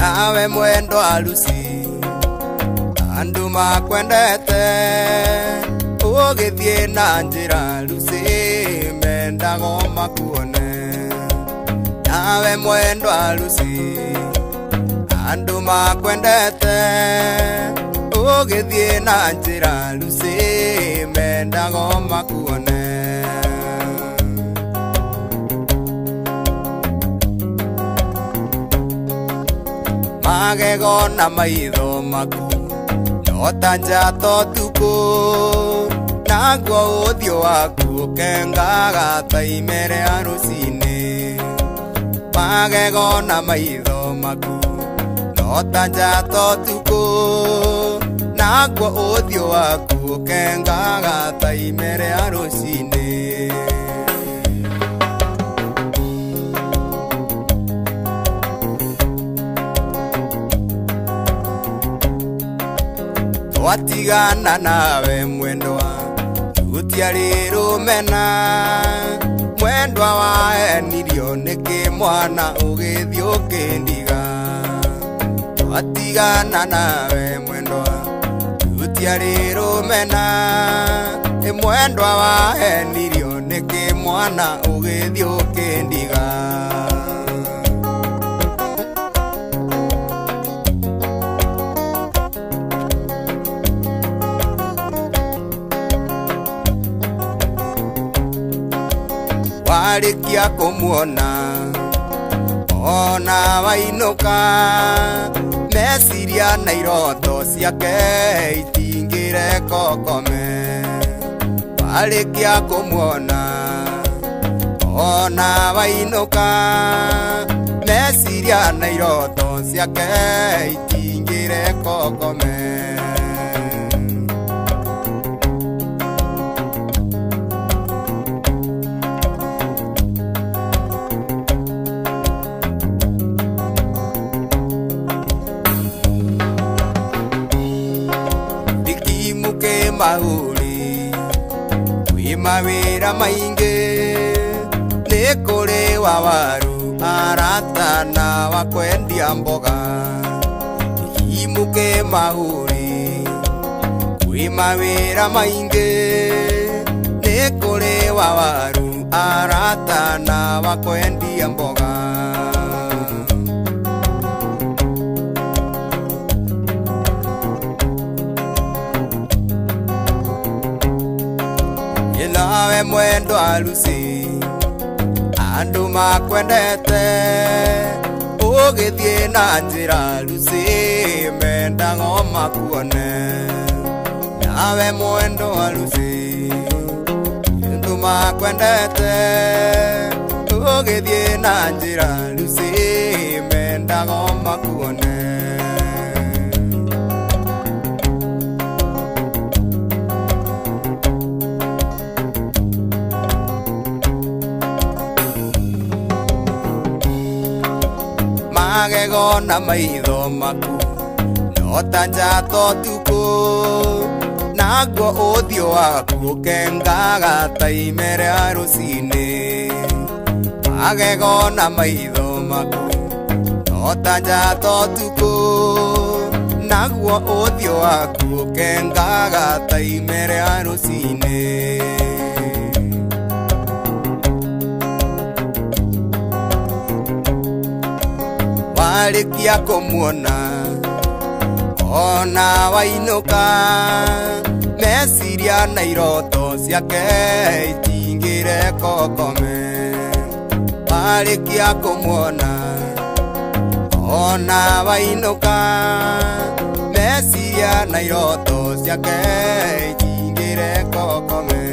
Nawe mwendwa Lucy andu makwendete ugithie na njira Lucy mendago makuone. Nawe mwendwa Lucy andu makwendete ugithie na njira Lucy mendago makuone. Magego na maitho maku no ta njata ũtukũ, naguo ũthiũ waku ũkengaga ta ime rĩa rũcinĩ. Magego na maitho maku no ta njata ũtukũ, naguo ũthiũ waku ũkengaga ta ime rĩa rũcinĩ. Twatigana nawe mwendwa tutiarĩ rũmena, mwendwa waenirio nĩkĩ mwana ũgĩthiĩ ũkĩndiga. Twatigana nawe mwendwa tutiarĩ rũmena, mwendwa waenirio nĩkĩ mwana ũgĩthiĩ ũkĩndiga. Warĩkia kũmuona ona wainũka, meciria na iroto ciake itingĩreka ũkome. Warĩkia kũmuona ona wainũka, meciria na iroto ciake itingĩreka ũkome. Mahuri kwi mawira maingi ni kuri wa waru arata na wa kwendia mboga. Imuke mahuri kwi mawira maingi ni kuri wa waru arata na wa kwendia mboga. Nawe mwendwa Lucy andu makwendete ũgĩthiĩ na njĩra Lucy mendago makuone. Nawe mwendwa Lucy andu makwendete ũgĩthiĩ na njĩra Lucy mendago makuone. Magego na maitho maku no ta njata ũtukũ, naguo ũthiũ waku ũkengaga ta ime rĩa rũcinĩ. Magego na maitho maku no ta njata ũtukũ, naguo ũthiũ waku ũkengaga ta ime rĩa rũcinĩ. Warĩkia kũmuona ona wainũka, meciria na iroto ciake itingĩreka ũkome. Warĩkia kũmuona ona wainũka, meciria na iroto ciake itingĩreka ũkome.